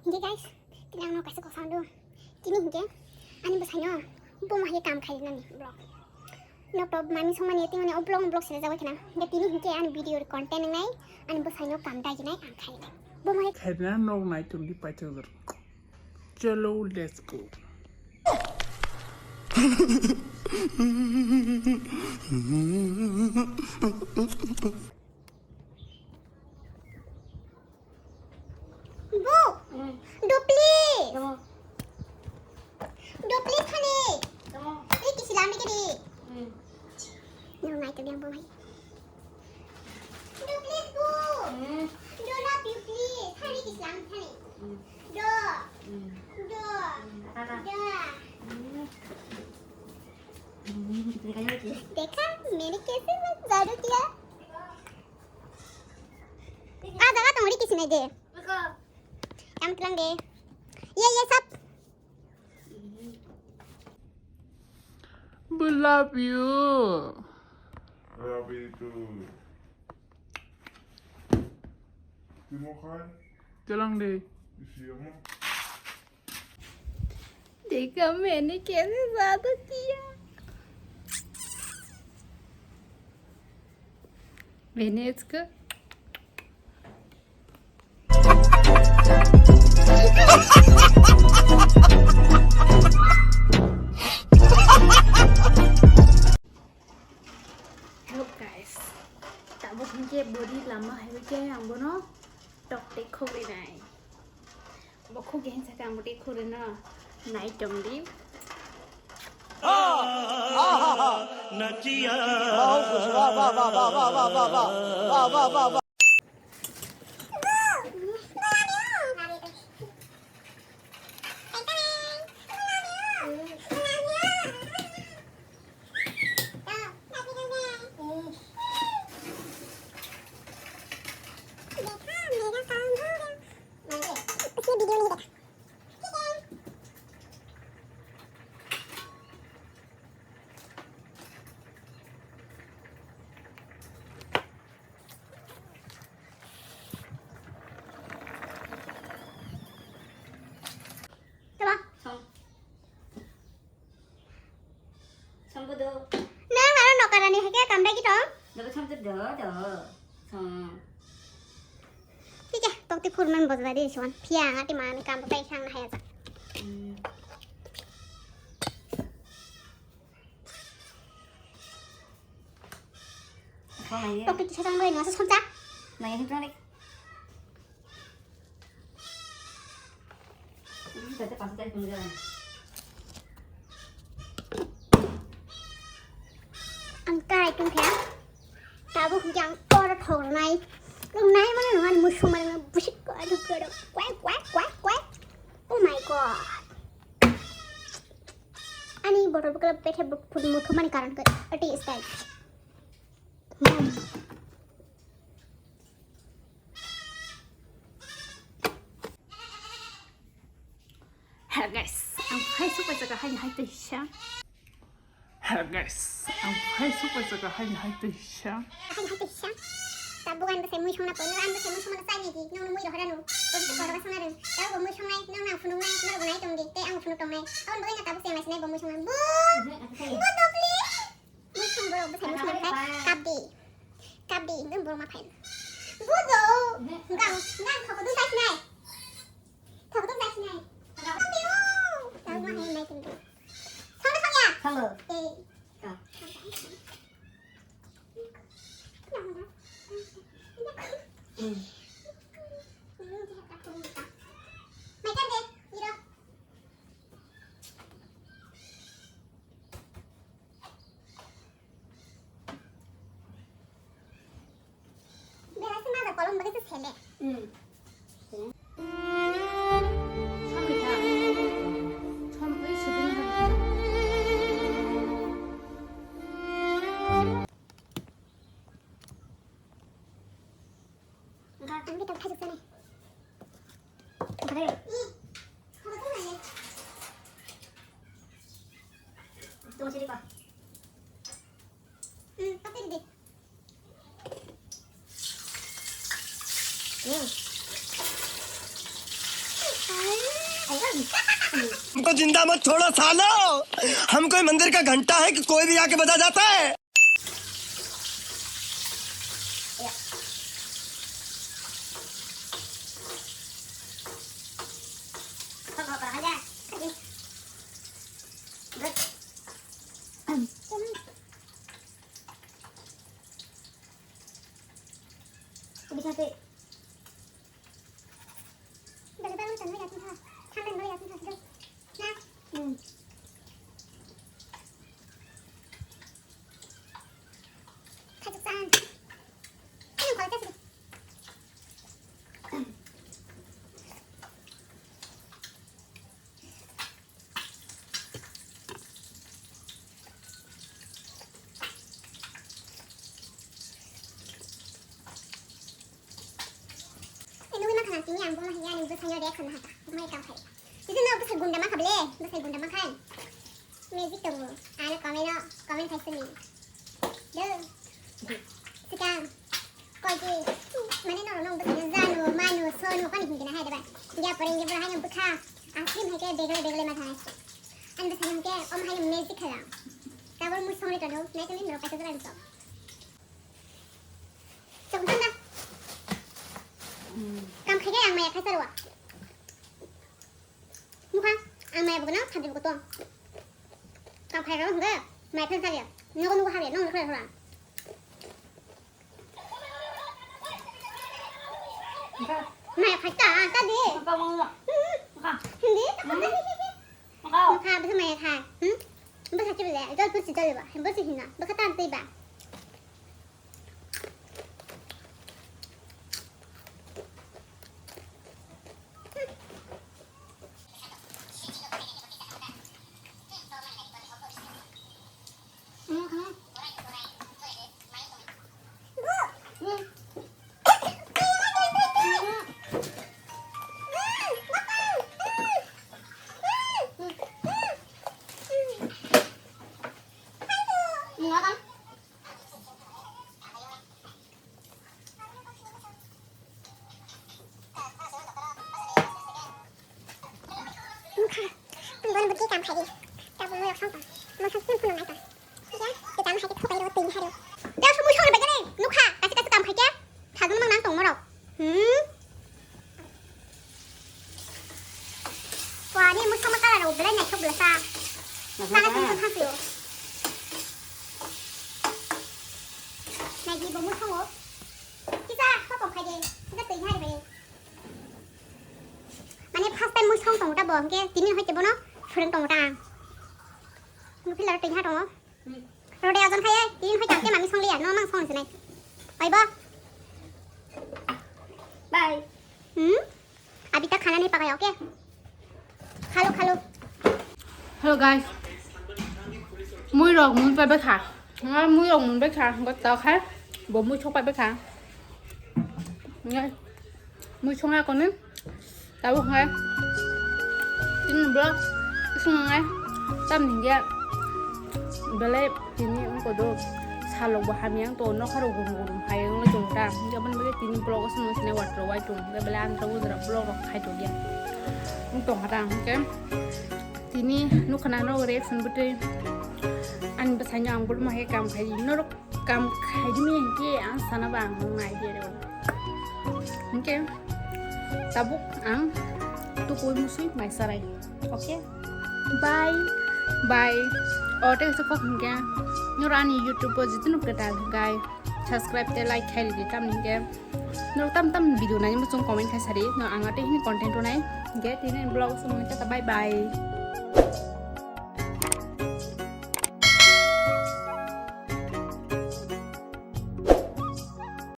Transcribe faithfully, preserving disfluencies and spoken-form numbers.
Hinkhe guys, tini ang no kaisa kok sangdu. Tini hinkhe ani bwsaino bomo hai kam khainani vlog. Nok to mami songmani tini ani o vlog, vlog sele jagoi khna. Hinkhe tini hinkhe ani video content wngnai, ani bwsaino kam dajinai ang khainai. Bomo hai khaina nok nai tongdi paithak. Chalo, let's go. Bu! Hmm. Do please! Tamo. Do please, honey! Tamo. Please, kisi lam dikit di. Hmm. No, naik ke dia, Bu, hai. Do please, Bu! Hmm. Do love you, please! Honey, kisi lam, honey! Hmm. Do! Hmm. Do! Hmm. Tata. Do! Hmm. Hmm. देखा, मैंने कैसे जादू किया? आ जगह तुम्हारी किसी ने दे। Yang telang deh. Iya, iya, sap. We love you. Love you too. Timo khai? Telang deh. Isi ama. देखा मैंने कैसे जादू किया। मैंने इसको Hello guys, tabuk hinkhe body lama hai khe ang bono tok tei khogwi nai. Bo khogwi hinsa khe ang bo tei khogwi no nai tong di. Tama. Song. Song bodo. Nang aro nokarani hake kamdai ki tong? Dapat song do do. Song. Tike, tokti khurman bojba de swan. Phiya ngati mami kam pai sang na haya ta. Hmm. Kok itu saya tambah ini, masa sontak? Nah, ini tuh, Nek. Ini kita pasang tadi penggerak. Ang kai tung khe. Tabuk yang kor thornai. Nung nai mana nungan musung mana busik ko adu ko adu. Kwek, kwek, kwek, kwek. Oh my God. Ani botol bukla pethe buk pun muthumani karon ko ati style. Hmm. Hello guys, ang phai supai saka hai hai tei sha. Hello guys, ang phai supai saka hai hai tei sha. Hai hai tei sha. Tabuk ang bwsai mui songna pon, ang bwsai mui songna chai nai di, nang mui rohora no. Bwsai korba songna rwng. Tabuk mui songnai, nang nang phunuk nai, nang nai tong di, tei ang phunuk tong nai. Aboni bagwi no tabuk cheng lai sinai bo mui songna. Bu! Bu to please. Mui song borok bwsai mui song khai kap di. Kap di, nang borok ma phai. Bu do. Gang, gang khoko dun chai sinai. Khoko dun chai sinai. Kap di o. Tabuk ma hai nai tong di. Songna songya. Hello. Ei. Ka. Belai se majak kolom bagwi se sele. Hmm. Sampai kha. Sampai sebelum hari. Ang kita thajak sana. Ang kita. Tunggu sini, Pak. Hmm, pakai deh. Hmm. Hmm, हमको जिंदा मत छोड़ो सालो, हम कोई मंदिर का घंटा है कि कोई भी आके बजा जाता है। Nugui mankha na tini ang bono hiya ani bwsai no reaction naha ta bwsai kam khai. Jodi no bwsai gunda mankha ble bwsai gunda mankha. Magic tongo. Ano comment no comment khai sini. Do. Sikang. Kolki. Mane no no bwsai no janu manu sono kani hingi na hai deba. Ya pore inge bwsai no bwkha. Aslim hai ke begle begle ma thai. Ani bwsai no ke om hai magic khala. Tabor mu songri tono. Nai tini no kaisa jala ni so. Chwng thang da. Kam khai khe ang maya khai sarwa. Nukha, ang maya bugo no, sabji bugo tong. Kam khai rok hwnkhe, mai phan sarya. Nogo nogo harya, nong rwkhlai rwkha. Maya khai ta, ta di. Hindi, ta khai. Nukha, bwsa maya khai. Hmm? Bwsa chibile, jol pursi jol ba, bwsa hina, bwsa ta twi ba. Nukha, ang bono bwtwi kam khai di. Tabuk mui rok song tong. Mui song tong phunuk nai tong. Ya, kita mui hai khe thupai rw twi hai rw. Ya, sumui song rw bai gani. Nukha, kasi kasi kam khai khe. Thagno mang nang tong morok. Hmm? Wah, ni mui song ma kala rw belai naithok belai sa. Sana sini song khasi o. Nai di bo mui song o. Kisa, kok kok khai de. Kisa twi hai rw bai. Mane first time mui song tongo ta bo, hwnkhe tini hoi te bono phwrwng tongo ta ang. Nukhi laro twi ha tongo. Rode ajon khai, tini hoi tang te mami song liya, no mang song sinai. Oi bo. Bye. Hmm? Abhi tak khana nahi pakaya, okay? Khalo, khalo. Hello guys. Mui rok mun pai bai kha. Nga mui rok mun bai kha. Go ta khai. Bo mui chok pai bai kha. Ngai. Mui chonga koni. Tabuk hwnkhe tini vlog ising nai tamni hwnkhe belai tini wngkha do salok bo hamya wng tongo nokha rok gurum gurum hai wngwi tongo ta hwnkhe aboni bagwi tini vlog o chwng sinai watro wai tongo hwnkhe belai andra undra vlog rok khai tongya wng tongkha ta hwnkhe tini nukha na norok reaction bwtwi ani bwsaino ang bolma hai kam khai norok. Kam khaidimi hwnkhe ang sana ba ang nung nai de rw. Hwnkhe tabuk ang tukui musui mai sarai. Okay? Bye. Bye. O tei kaisa kok hwnkhe noro ani YouTube o jitunu kwtal hwnkhe subscribe tei like khai ridi tamni hwnkhe noro tam tam video nai muchung comment khai sari no ang tei hini content rwnai hwnkhe tini vlog o song tata bye bye.